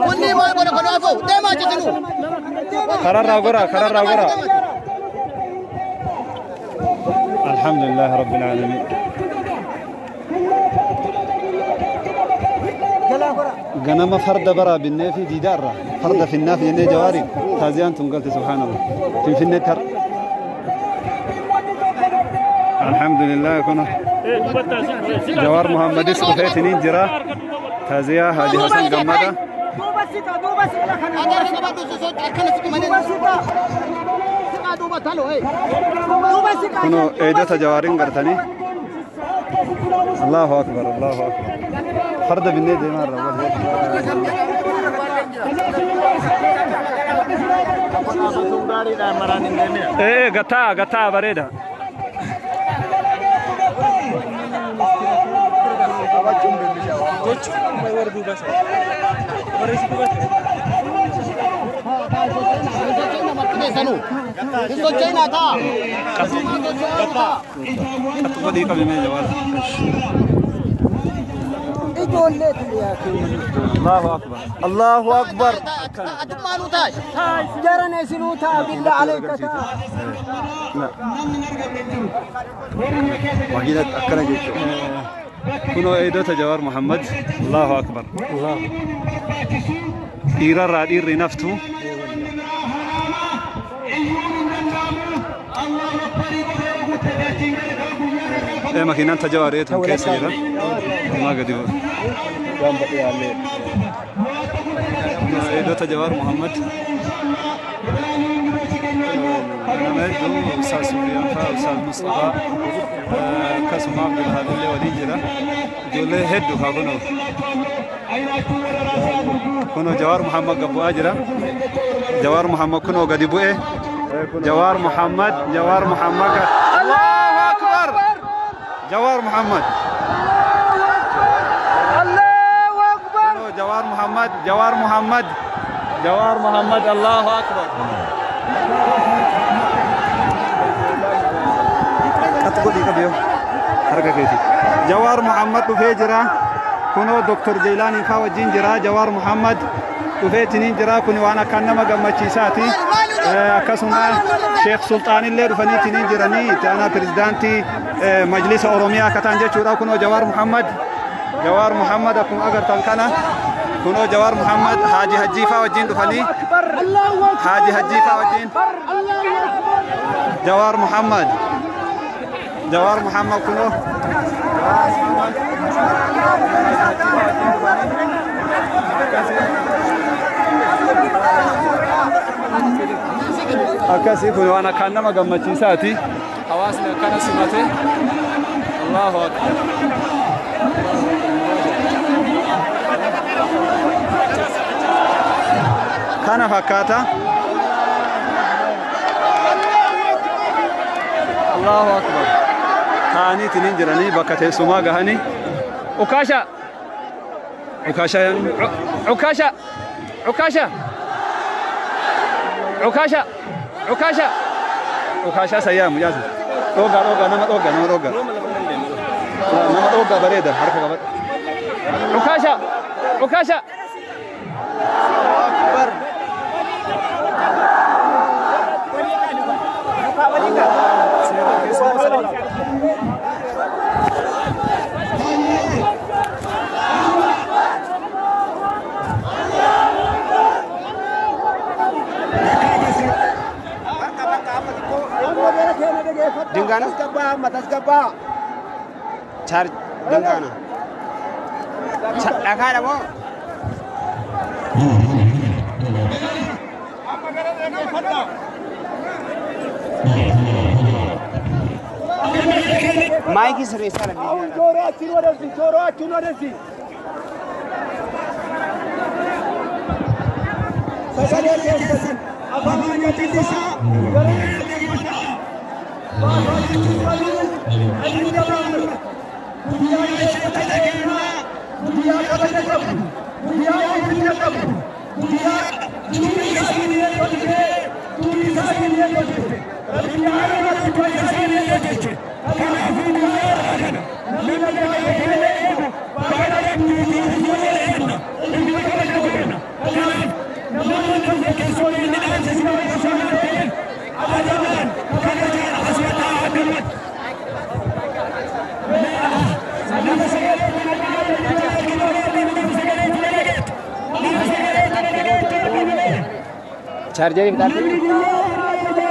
Wanni maal godha kanaafuu deemaa jetinu. Kararraa gora, kararraa gora. Alhamdulillah Rabbil Aalamiin. Ganama farda baraa binnee fi diidaarra farda finnaaf jennee jawaari taaziyaan tun galte subhaanallah. Finfinneetti har'a. Alhamdulillah kun Jawaar Muhammadis dhufeetiniin jira. Taaziyaa Haaji Hasan Gammada. Agarra qabadhu sosochii akkana siqi malee. Siqaa duuba taloo hey. Kunoo eedota jawaariin gartanii. Allahu akbar, Allahu akbar. Farda binnee deemaa irra. Ee gataa gataa bareeda. Hin socho'inaa taa. Qattu godhii qabimee jawaar. Allahu akbar. Allahu akbar. Atummaanuu taa'e. Jarana isinuu ta'a billa alayka ta'a. Makiinatti akkana jechuudha. Kunoo eedota Jawaar Muhammad. Allahu akbar. Dhiirarraa dhiirri naftu. Ee makiinaan ta Jawaar eetu keessa jira. Ammaa gadi bu'a. Kunoo eedota Jawaar Muhammad. Nama hedduu Ustaaz Sufiyaan fa'aa, Ustaaz Mustafaa akkasuma Abdulhaadillee waliin jira. Ijoollee hedduu haa kunoo. Kunoo Jawaar Muhammad gad bu'aa jira. Jawaar Muhammad kunoo gadi bu'e. Jawaar Muhammad, Jawaar Muhammad. Allahu Akbar! Jawaar Muhammad. Allahu akbar. Kunoo Jawaar Muhammad, Jawaar Muhammad. Jawaar Muhammad, Allahu Akbar. Qattu godhii qabi yoo harka keeti. Jawaar Muhammad dhufee jira. Kunoo Dr. Jeylaanii faa wajjin jira. Jawaar Muhammad dhufeetiniin jira. Kun waan akkaan nama gammachiisaati. Akkasuma Sheekh Sulxaanillee dhufaniitiniin jiranii itti aanaa pirezidaantii Majlisa Oromiyaa akka ta'an jechuudha. Kunoo Jawaar Muhammad. Jawaar Muhammad akkuma agartan kana. Kunoo Jawaar Muhammad Haaji Hajjii faa wajjin dhufanii. Haaji Hajjii faa wajjin. Jawaar Muhammad. Jawaar Muhammad kunoo. Jawaar Muhammad. Akkasii kun waan akkaan nama gammachiisaati. Hawaasni akkana simate. Allahu akbar. Kana fakkaata. Allahu akbar. Taa'aniitiin hin jiranii bakka teessumaa gahanii. Ukaasha. Ukaasha. Ukaasha. Ukaasha. Ukaasha. Ukaasha. Ukaasha sayyaa mucaasa. Dhoogaa dhoogaa nama dhoogaa nama dhoogaa. Nama dhoogaa bareeda harka qabadhu. Ukaasha. Ukaasha. Dingaana. Tasgabbaa amma tasgabbaa. Chaar dingaana. Dhakaadha moo? Maayikii sirreessaa dha. አሁን ጆሮአችን ወደዚህ ጆሮአችን ወደዚህ sagalee keessan afaan gadhiisaa Chaarjarii fixaadhu.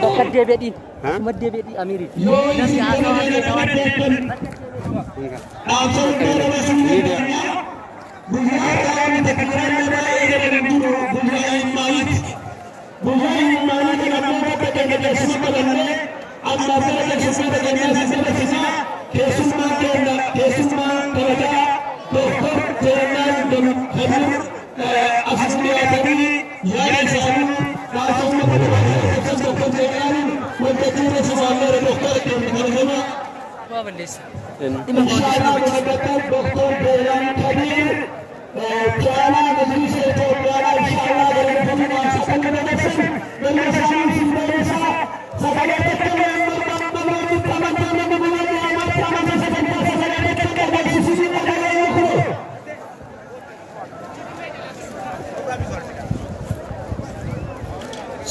Bakka deebi'ee suma deebi'ee Amirii.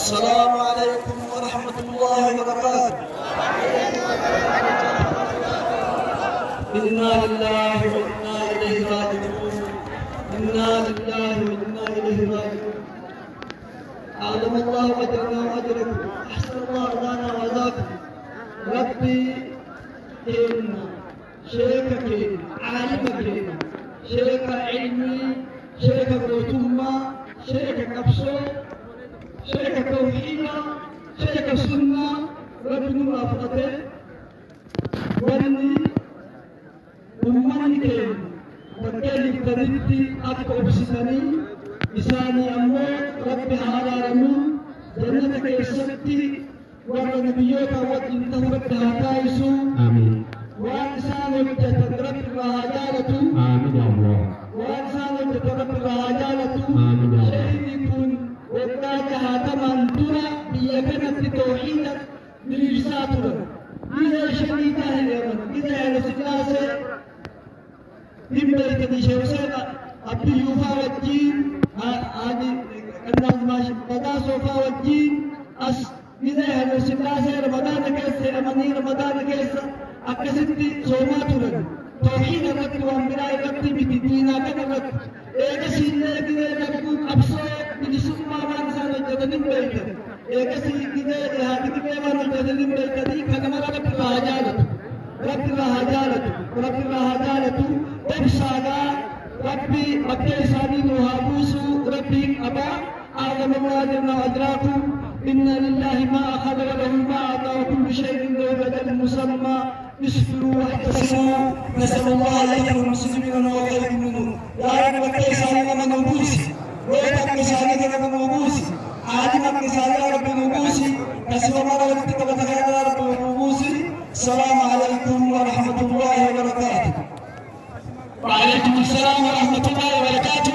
السلام عليكم ورحمة الله وبركاته. إنا لله وإنا إليه راجعون. إنا لله وإنا إليه راجعون. أعظم الله أجرنا وأجركم، أحسن الله أذانا وأذاكم. ربي إن شيخك عالمك شيخ علمي شيخ قوتما شيخ كبسو شيخ توحيدا شيخ سنة ربي نرافقته وني أمني كين وكالي كدنتي أكا أبسطني إساني أمو ربي حالارمو جنتك يسكتي ورد نبيوك وإنته ربي هتايسو. آمين. وإنسان وجهت ربي رهجالته. آمين يا الله. وإنسان وجهت ربي رهجالته. آمين يا الله. شيء يكون وقاك هاتمان ترى بيكنت توحيدا بالإرساتنا إذا شديد اليمن إذا نسلاسة إمبرك ديشوسنا أبي يوفا والجين هذه الناس ماشي بدا سوفا والجين أس إذا نسلاسة رمضان كيس أمني رمضان كيس أكسنتي سوماتنا توحيد الرب وأنبياء الرب بتدينا كنرب إيكسي لكن أبصر بلسما وان سان جدنين بيت إيكسي كده هذه كده وان جدنين بيت دي كلام رب الرجالة رب الرجالة رب الرجالة أبصانا ربي مكة سامي نهابوس ربي أبا أعظم الله جل أجراكم. إنا لله ما أخذ وله ما أعطى وكل شيء له بدل مسمى. اصبروا واحتسبوا نسأل الله أن يجعل المسلمين وغيرهم منهم. يا رب مكة سامي نهابوس ويتك سامي نهابوس عالمك سامي رب نهابوس نسأل الله أن يتقبل رب نهابوس. السلام عليكم ورحمة الله وبركاته. وعليكم السلام ورحمة الله وبركاته.